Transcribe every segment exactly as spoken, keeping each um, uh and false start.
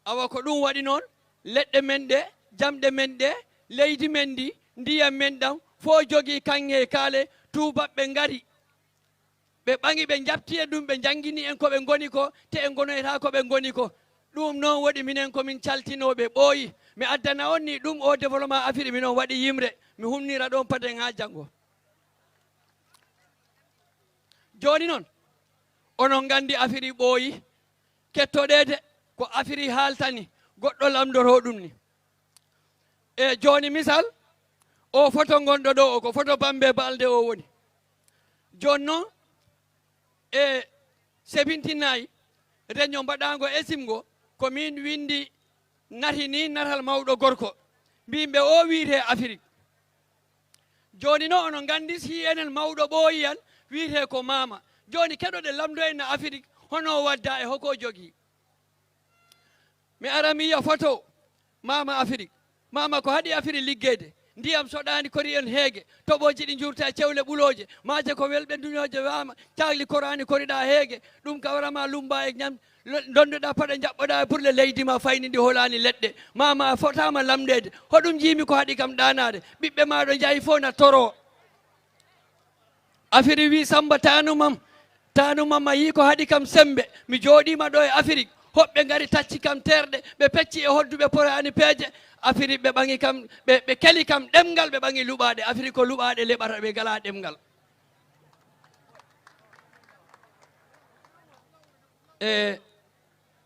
Awa ko ɗum waɗi noon, leɗɗe men ɗe, jamɗe men ɗe, leydi men ndi, ndiyam men ɗam, fof jogii kaŋŋe e kaale, tuubaaɓe ngari. Ɓe ɓaŋi, ɓe njaɓti e ɗum, ɓe njanngini en ko ɓe ngoni ko, te en ngonoyta ko ɓe ngoni ko. Ɗum noon waɗi minen ko min caltinooɓe ɓooyi. Mi addana on ni ɗum o développement Afiri, minon waɗi yimre. Mi humnira ɗoon paden haa janngo. Jooni noon, onon nganndi Afiri ɓooyi. Kettoɗeede ko Afiri haaltani, goɗɗo lamndoro ɗum ni. E jooni misal, o foto ngonɗo ɗo o, ko foto Bambe Balde o woni. Jooni noon, e seventy-nine, reño mbaɗaango esimgo, ko min winndi nati ni natal mawɗo gorko. Mbimɓe o wiyetee Afirik. Jooni noon, onon nganndi si enen mawɗo ɓooyi an, wiyetee ko maama. Jooni keɗoɗen lamndo en no Afirik, hono o wadda e hoko jogii. Mi ara mi yiya foto maama Afirik. Maama ko haɗi Afirik liggeede. Ndiyam soɗaani kori en heege. Toɓooji ɗi njuurta e cewle ɓulooje. Maaje ko welɓe duñooje waama. Caagli koraani koriɗa heege. Ɗum ka wara ma lumba e ñam. Lo-, ndondoɗa paɗa njaɓɓoɗa e burle leydi ma fayni ndi holaani leɗɗe. Maama a fotaama lamndeede. Hoɗum jiimi ko haɗi kam ɗaanaade. Ɓiɓɓe ma ɗo njahi fof na toro. Afiri wi Samba taanumam, taanumam a yii ko haɗi kam sembe. Mi jooɗiima ɗo e Afirik. Hoɓɓe ngari tacci kam terɗe, ɓe pecci e hodduɓe poraani peeje. Afiri ɓe ɓaŋi kam, ɓe, ɓe keli kam ɗemngal, ɓe ɓaŋi luɓaaɗe. Afiri ko luɓaaɗe leɓata, ɓe ngalaa ɗemngal. E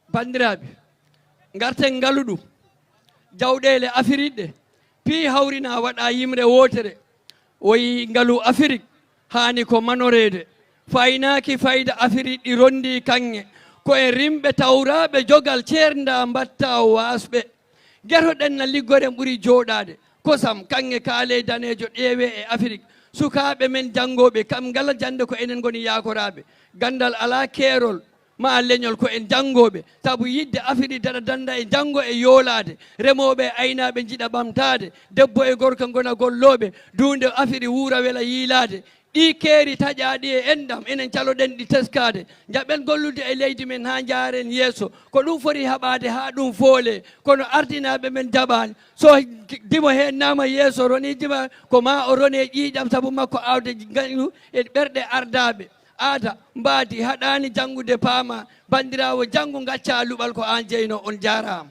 banndiraaɓe, ngarten ngalu ɗum. Jawɗeele Afirik ɗe, pii hawrina waɗa yimre wootere. O yii ngalu Afirik haani ko manoreede. Faynaaki fayda Afirik ɗi ronndii kaŋŋe. Ko e rimɓe tawraaɓe jogal ceernda mbatta waasɓe. Getoɗen na liggoren ɓuri jooɗaade. Kosam, kaŋŋe kaaley daneejo ƴeewee e Afirik. Sukaaɓe men janngooɓe, kam ngala jannde ko enen ngoni yaakoraaɓe. Ganndal alaa keerol, maa leñol ko en janngooɓe. Sabu yiɗde Afirik daɗa dannda e janngo e yoolaade. Remooɓe e aynaaɓe njiɗa ɓamtaade. Debbo e gorko ngona gollooɓe. Duunde Afirik wuura wela yiilaade. Ɗii keeri taƴaaɗi e enɗam, enen caloɗen ɗi teskaade. Njaɓen gollude e leydi men haa njaaren yeeso. Ko ɗum foti haɓaade haa ɗum foole. Kono ardinaaɓe men njaɓaani. So dimo heen naama yeeso, roni dima, ko ma o rone ƴiiƴam, sabu makko aawde ngañu e ɓerɗe ardaaɓe. Aada, mbaadi, haɗaani janngude paama. Banndiraawo, janngu ngacca luɓal ko aan jeyno. On njaaraama.